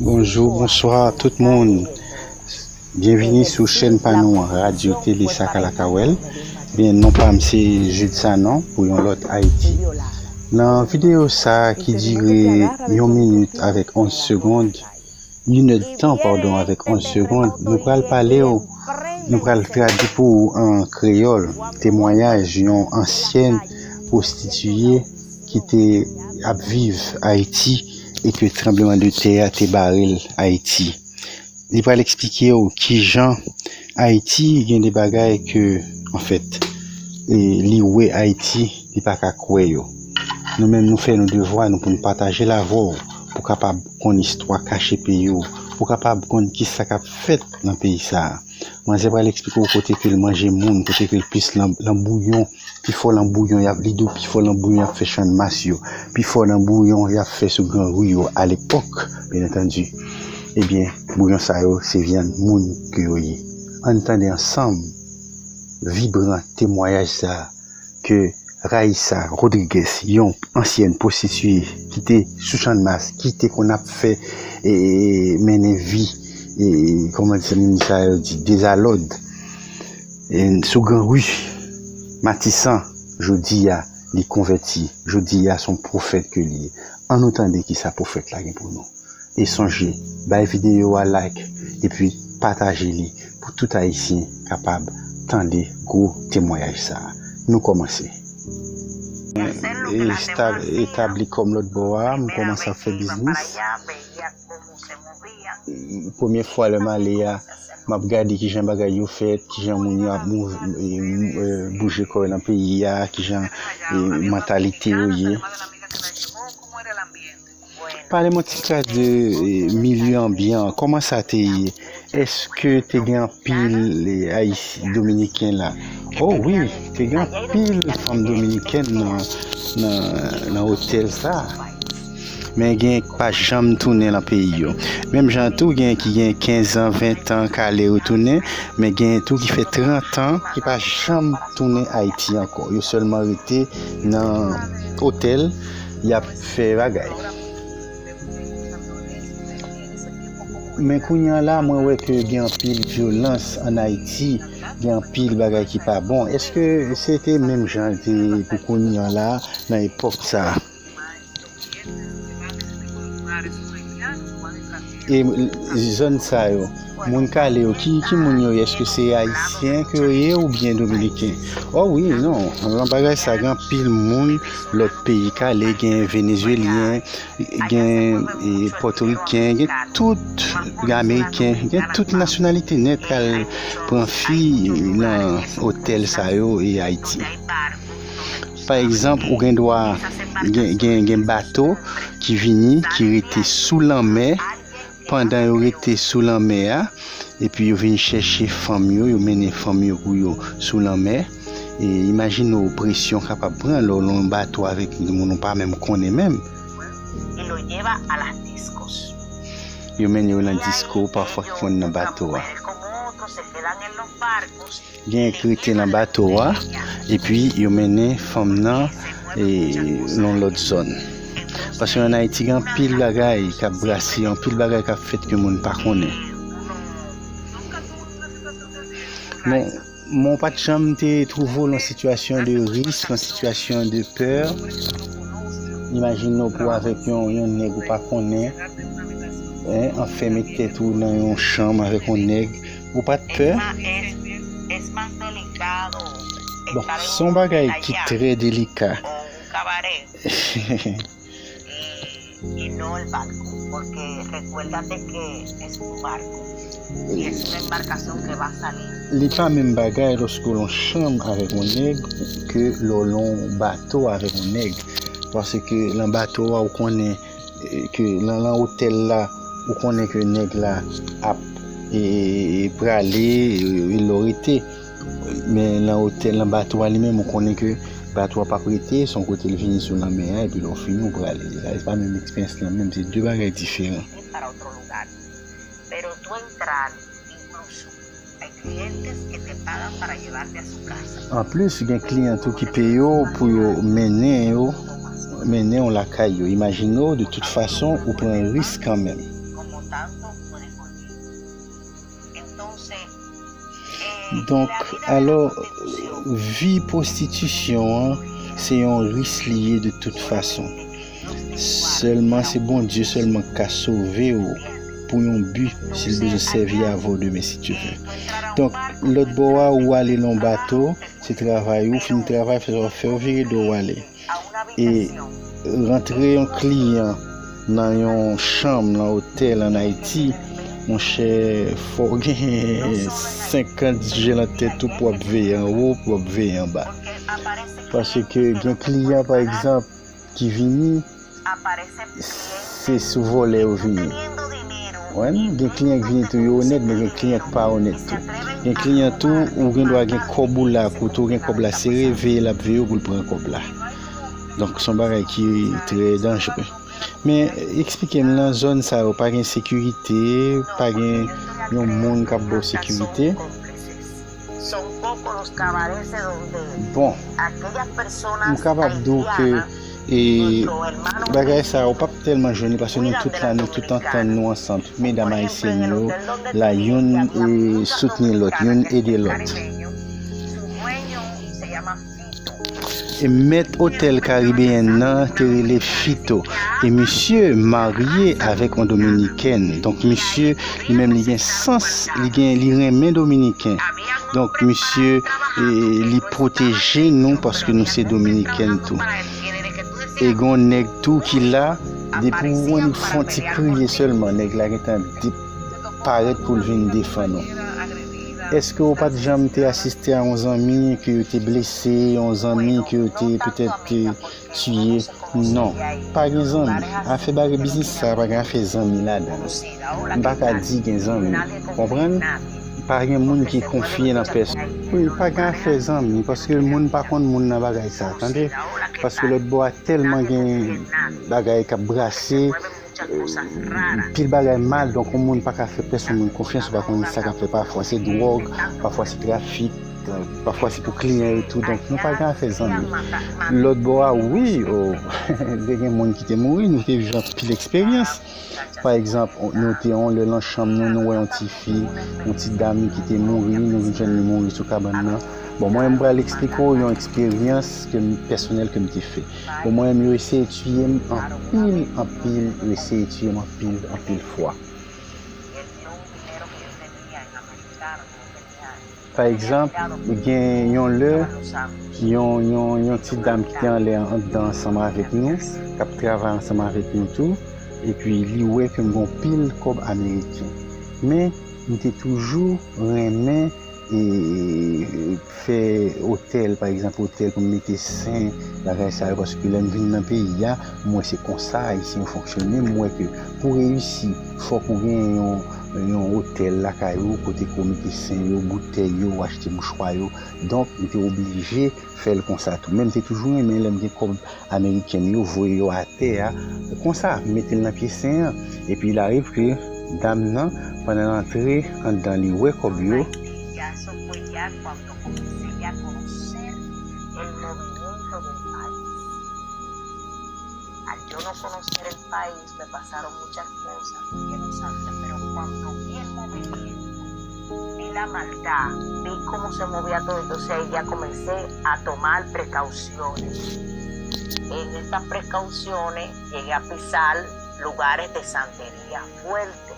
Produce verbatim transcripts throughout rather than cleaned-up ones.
Bonjou, bonswa tout moun. Byenvini sou chèn pa nou an, Radyo Tele Sakalakawèl. Byen, non pa m se Jude Sanon pou yon lòt Ayiti. Nan videyo sa a ki dire yon minit avèk onz segond, yon èdtan, padon, avèk onz segond, nou pral pale w, nou pral tradui pou ou an kreyòl, temwayaj yon ansyèn pwostitiye ki te ap viv Ayiti e ke tranbleman de tè a te bare l Ayiti. Li pral eksplike w kijan Ayiti gen de bagay ke, anfèt, e, li wè Ayiti, li pa ka kwè yo. Nou menm, nou fè nou devwa nou pou n pataje l avè w, pou w kapab konn istwa kache peyi w, pou w kapab konn kisa k ap fèt nan peyi sa a. Manzè pral eksplike w kote ke l manje moun, kote ke l plis lan, lan bouyon, pifò lan bouyon y ap, li di w pifò lan bouyon y ap fè channmas yo, pifò lan bouyon y ap fè sou gran ri yo alepòk, byen antandi. Ebyen, bouyon sa yo, se vyann moun ke yo ye. Ann tande ansanm vibran temwayaj sa a ke Raïssa Rodriguez, yon ansyèn pwostitiye ki te sou channmas, ki te konn ap fè, e, mennen vi, e, kòman di moun sa yo di, dezalòd, e, sou gran ri Matisan, jodi a, li konvèti. Jodi a, se yon pwofèt ke li ye. Ann nou tande kisa pwofèt la gen pou nou. E sonje, bay videyo a like, epi pataje li pou tout Ayisyen kapab tande gwo temwayaj sa a. Nou kòmanse. E sta-, etabli kòm lòt bò a, m kòmanse ap fè biznis. Premye fwa lè m ale a, m ap gade kijan bagay yo fèt, kijan moun yo ap mouv-, e, e, bouje kò yo nan peyi a, kijan, e, mantalite yo ye. Pale m yon ti kras de, e, milye anbyan an. Kòman sa te ye? Èske te gen anpil, e, Ayisyen, Dominiken la? O wi, te gen anpil fanm dominikèn nan, nan, nan otèl sa a. Men gen ki pa janm tounen nan peyi yo. Menm jan tou, gen ki gen kenz an, ven an, k ale retounen, men gen tou ki fè trant an, ki pa janm tounen Ayiti ankò. Yo sèlman rete nan otèl, y ap fè bagay. Men kounye a la, mwen wè ke gen anpil vyolans ann Ayiti, gen anpil bagay ki pa bon. Èske se te menm jan te pou kounye a la, nan epòk sa a? E zòn sa yo, moun k ale yo, ki, ki moun yo ye? Èske se Ayisyen ke yo ye oubyen Dominiken? O wi, non. Nan bagay sa, gen anpil moun lòt peyi k ale, gen Venezwelyen, gen, e, Pòtoriken, gen tout, gen Ameriken, gen tout nasyonalite nèt k al pran fi nan otèl sa yo e Ayiti. Pa egzanp, ou gen dwa gen, gen, gen bato ki vini, ki rete sou lanmè. Pandan yo rete sou lanmè a, epi yo vin chèche fanm yo, yo mennen fanm yo pou yo sou lanmè. E imajine w presyon kapab pran lè w nan yon bato avèk moun ou pa menm konnen menm. Yo mennen yo nan disko, pafwa ki konn nan bato a. Gen k rete nan bato a, epi yo mennen fanm nan, e, nan lòt zòn. Paske ann Ayiti, gen anpil bagay k ap brase, anpil bagay k ap fèt ke moun pa konnen. Men, men w pa t janm te twouve w nan sitiyasyon de risk, nan sitiyasyon de pè. Imajine w pou w avèk yon, yon nèg ou pa konnen, en, anfème tèt ou nan yon chanm avèk yon nèg, ou pa t pè? Bon, se yon bagay ki trè delika. Y no el barco, porque recuérdate que es un barco y es una embarcación que va a salir. Li pa menm bagay lòske w lan chanm avèk yon nèg ke lè w lan bato avèk yon nèg. Paske lan bato a, ou konnen, e, ke lan, lan otèl la, ou konnen ke nèg la ap, e, e, e, prale, e, e, lè w rete. Men lan otèl, lan bato a li menm, ou konnen ke bato a p ap rete, se yon kote l vini sou lanmè a, epi lè w fini, ou prale. Sa, se pa menm eksperyans lan menm, se de bagay diferan. Para otro lugar. Pero tú entrar, incluso, hay clientes que te pagan para llevarte a su casa. Anplis, gen kliyan tou ki peye w pou yo mennen yo, mennen w lakay yo. Imajine w, de tout fason, ou pran risk kanmenm. Como Donk, alò, vi pwostitisyon an, se yon ris li ye de tout fason. Sèlman se Bondye sèlman k ka sove w pou yon bi, si l bezwen sèvi avè w demen, si Dye vle. Donk, lòt bò a, ou ale nan yon bato, se travay ou, fin travay, fè sa w ap fè, ou vire do w ale. E rantre yon kliyan nan yon chanm nan otèl ann Ayiti, monchè, fò w gen senkant je nan tèt ou pou w ap veye anwo, pou w ap veye anba. Paske gen kliyan, pa egzanp, ki vini, se sou vòlè yo vini. Wen, gen kliyan ki vini tou, yo onèt, men gen kliyan ki pa onèt tou. Gen kliyan tou, ou gen dwa gen kòb ou la, kote w gen kòb la sere, veye l ap veye w pou l pran kòb la. Donk, se yon bagay ki trè danjre. Men, eksplike m, nan zòn sa yo, pa gen sekirite, pa gen yon moun k ap ba w sekirite? Bon, m kapab di w ke, e, bagay sa yo p ap tèlman jwenn li, paske nou tout la, nou tout antann nou ansanm. Tout medam ayisyèn yo la, youn, e, soutni lòt, youn ede lòt. E mèt otèl Karibeyen nan te rele Fito. E misye marye avèk yon Dominikèn. Donk, misye, li menm, li gen sans, li gen, li renmen Dominiken. Donk, misye, e, li pwoteje nou paske nou se Dominiken tou. E gen yon nèg tou ki la, depi w wè li fè yon ti kriye sèlman, nèg la gentan de-, parèt pou l vin defann ou. Èske w pa t janm te asiste a yon zanmi ke yo te blese, yon zanmi ke yo te petèt te tiye? Non, pa gen zanmi. Afè bagay biznis sa, pa gen afè zanmi ladan l. M pa ka di gen zanmi. Konprann? Pa gen moun ki konfye nan pèsonn. Wi, pa gen afè zanmi, paske moun pa konn moun nan bagay sa, tande? Paske lòt bò a tèlman gen bagay k ap brase, pil bagay mal, donk yon moun pa ka fè pèsonn moun konfyans, ou pa konn sa k ap fè, pafwa se dwòg, pafwa se trafik, pafwa se pou kliyan yo tou, donk nou pa gen afè zanmi. Lòt bò a, wi, o, te gen moun ki te mouri, nou te viv anpil eksperyans. Pa egzanp, nou te yon lè nan chanm nou, nou wè yon ti fi, yon ti dam ki te mouri, nou vin jwenn li mouri sou kabann nan. Bon, mwen, m pral eksplike w yon eksperyans ke m, pèsonèl ke m te fè. Bon, mwen menm, yo eseye tiye m anpil, anpil, yo eseye tiye m anpil, anpil fwa. Pa egzanp, gen yon lè, yon, yon, yon ti dam ki te anlè anndan ansanm avèk nou, k ap travay ansanm avèk nou tou, epi li wè ke m gen yon pil kòb ameriken. Men, m te toujou renmen e, fè otèl, pa egzanp, otèl pou m mete sen, bagay sa yo, paske lè m vin nan peyi a, m wè se konsa Ayisyen yo fonksyone, m wè ke pou reyisi, fòk ou gen yon, yon otèl lakay ou, kote ke w mete sen yo, boutèy yo, ou achte mouchwa yo. Donk, m te oblije fè l konsa tou. Men m te toujou renmen lè m gen kòb ameriken m yo, voye yo atè a. Konsa, m mete l nan pye sen an. Epi il arrive ke dam nan, pandan l antre anndan, li wè kòb yo. Al yo no conocer el país, me pasaron muchas cosas que no sabía, pero cuando vi el movimiento, vi la maldad, vi cómo se movía todo, entonces ahí ya comencé a tomar precauciones. En estas precauciones llegué a pisar lugares de santería fuerte,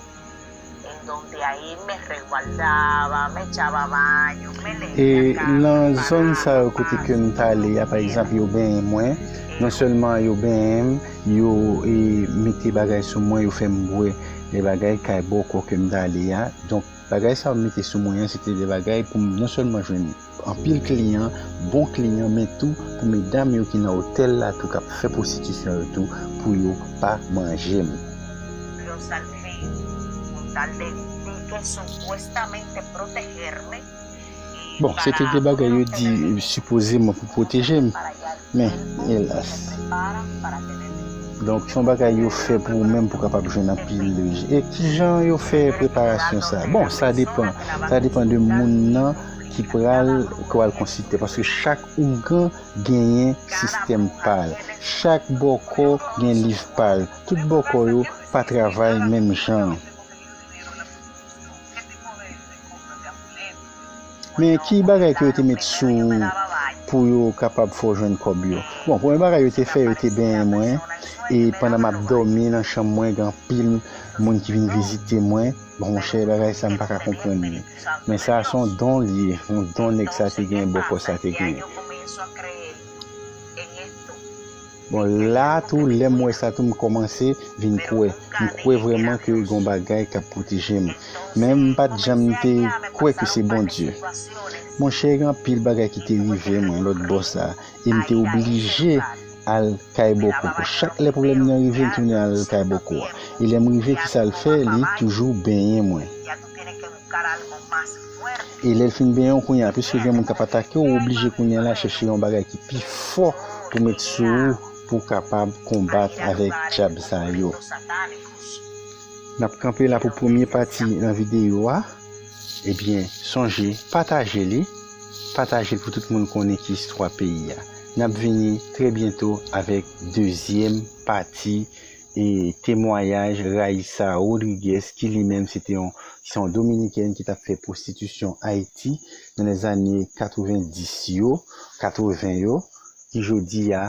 en donde ahí me resguardaba, me echaba baño, me leía. E nan zòn sa yo kote ke m t ale a, pa egzanp, yo benyen mwen, non sèlman yo benyen m, yo, e, mete bagay sou mwen, yo fè m bwè de bagay kay bòkò ke m t ale a. Donk, bagay sa yo mete sou mwen an, se te de bagay pou m non sèlman jwenn anpil kliyan, bon kliyan, men tou pou medam yo ki nan otèl la tou k ap fè pwostitisyon yo tou, pou yo pa manje m. Lo salvé, con tal de, de que supuestamente protegerme. Bon, se te de bagay yo di, e, sipozeman pou pwoteje m, men, elas. Donk, se yon bagay yo fè pou ou menm pou w kapab jwenn anpil. E kijan yo fè preparasyon sa? Bon, sa depann. Sa depann de moun nan ki pral, ke w al konsilte. Paske chak ougan genyen sistèm pa l. Chak bòkò gen liv pa l. Tout bòkò yo pa travay menm jan. Men ki bagay ke yo te met sou ou pou yo kapab fè w jwenn kòb yo? Bon, premye bagay yo te fè, yo te benyen mwen. E pandan m ap dòmi nan chanm mwen, gen anpil moun ki vin vizite mwen. Bon, monchè, bagay sa m pa ka konprann li. Men sa se yon don li ye, yon don nèg sa te gen, bòkò sa te gen. Bon, la tou, lè m wè sa tou, m kòmanse vin kwè. M kwè vrèman ke gon bagay k ap pwoteje m. Men m pa t janm te kwè ke se Bondye. Monchè, gen anpil bagay ki te rive mwen lòt bò sa, e m te oblije al kay bòkò. Chak lè pwoblèm nan rive, m tounen al kay bòkò a. E lè m rive, kisa l fè? Li toujou benyen mwen. E lè l fin benyen w kounye a, piske gen moun k ap atake w, ou oblije kounye a la chèche yon bagay ki pi fò pou met sou ou pou w kapab konbat avèk dyab sa yo. N ap kanpe la pou premye pati nan videyo a. Ebyen, sonje, pataje li. Pataje l pou tout moun konnen ki istwa peyi a. N ap vini trè byento avèk dezyèm pati e temwayaj Raissa Rodriguez, ki li menm se te yon, se yon dominikèn ki t ap fè pwostitisyon Ayiti nan lèzane katrevendis yo, katreven yo, ki jodi a